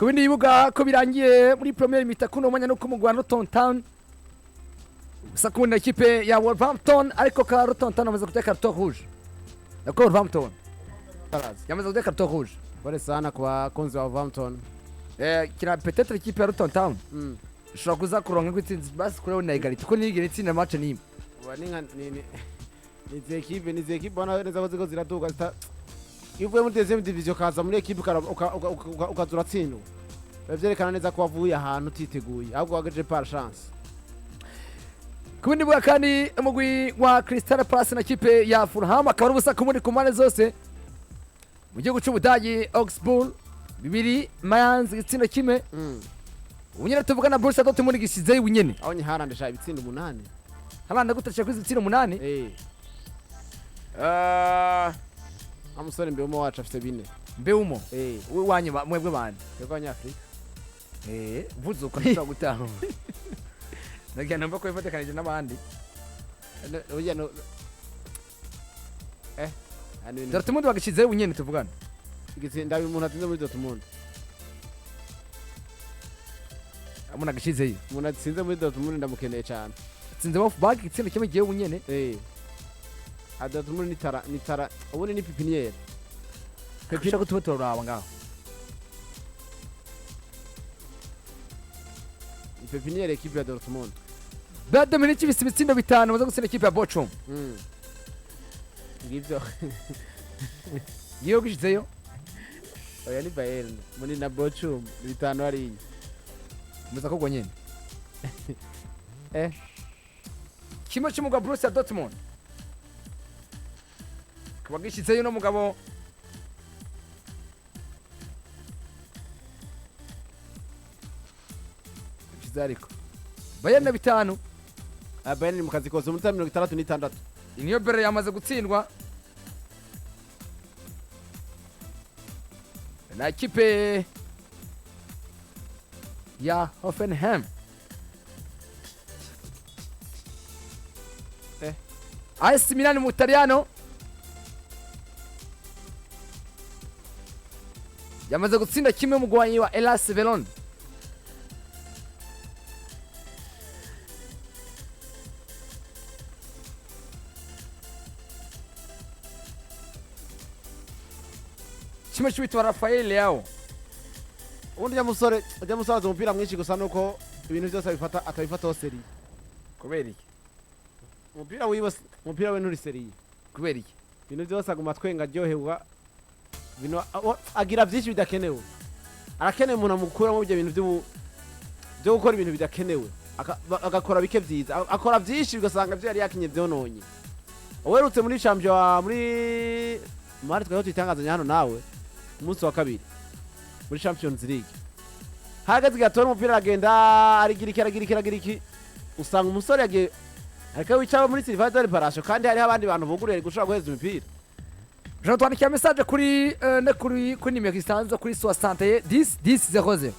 Ku bindi bibuga ko birangiye muri première mi-temps kuno mwanya, nuko umugwi wa Luton Town usa kubona ikipe ya Wolverhampton, ariko ka Luton Town bamaze kurya carton rouge, nako Wolverhampton Barazi. yamaze kurya carton rouge. Pole sana ku bakunzi ba Wolverhampton. Kira peut-être ikipe ya Luton Town ishobora kuza kuronka intsinzi, basi kuri na égalité, kuko ntiyigera itsinda match n'imwe. Uba ni nka ni izi ekipe ubona neza ko ziko ziraduga zita. Iyo uvuye muri deuxième division ukaza muri ekipe ukaza uratsindwa, biba vyerekana neza ko wavuye ahantu utiteguye, ahubwo wagejeje par chance. Ku bindi bibuga kandi, umugwi wa Crystal Palace na kipe ya Fulham akaba ari ubusa ku ku mpande zose. Mu gihugu cy'Ubudagi, Augsburg 2, Mainz igitsinda 1. Ubu nyine tuvugana, Borussia Dortmund gisizeyo ubunyene. Aho Haaland sha ibitsindo 8. Haaland gutashya kuri ibitsindo 8. Nka musore Mbeumo wacu afite 4. Mbeumo? Eh. We wanyu mwebwe bande? Twebwe Abanyafurika. Vuze uko ntashobora gutaha, nagira numva ko bifatikanije n'abandi. Burya no hano ibintu. Dortmund bagishyizeyo ubunyene tuvugana. Igitsinda umuntu atsinze muri Dortmund. Umuntu agishyizeyo. Umuntu atsinze muri Dortmund ndamukeneye cyane. Atsinze Wolfsburg igitsinda 1 gihe ubunyene. A Dortmund ni tara ubundi ni pépinière. Ushaka tuba turaraba ngaho. Ni pépinière équipe ya Dortmund. Bayern Munich ibise ibitsindo 5 baza gutsinda ikipe ya Bochum. Ngivyo. Ngiyo gishyizeyo. Oya, ni Bayern muri na Bochum 5 hariya. Muza kugwa nyene. 1 cy'umugwa Borussia Dortmund kaba gishyizeyo uno mugabo gishyizeyo, ariko Bayern na 5. Ah, Bayern ni mu kazi kose umunota 66. Niyo bere yamaze gutsindwa na ekipe ya Hoffenheim. AS Milan mu Butaliyano yamaze gutsinda 1 mugwanyi wa Hellas Verona. Kimwe cy'uwitwa Rafael Leao. Ubundi ujya musore azi umupira mwinshi, gusa nuko ibintu byose abifata atabifataho sérieux. Kubera iki? Umupira wiwe umupira we nturi sérieux. Kubera iki? Ibintu byose aguma atwenga, aryoherwa ibintu agira byinshi bidakenewe. Arakeneye umuntu amukuramo ibyo bintu byo gukora ibintu bidakenewe, agakora bike byiza. Akora byinshi ugasanga ibyo yari yakinye byononye. Uwerutse muri champion muri mari twari tuyitangazanya hano nawe umunsi wa kabiri muri Champions League, hagaze gatora umupira, aragenda aragira iki, aragira iki, aragira iki, usanga umusore yagiye ariko wicara muri surface de réparation kandi hariho abandi bantu buguruye gushobora guheza imipira. Jean, twandikira message kuri ne kuri nimero isanzwe kuri 61 10 10 00,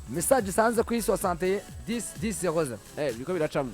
message isanzwe kuri 61 10 10 00. Biriko biracamo.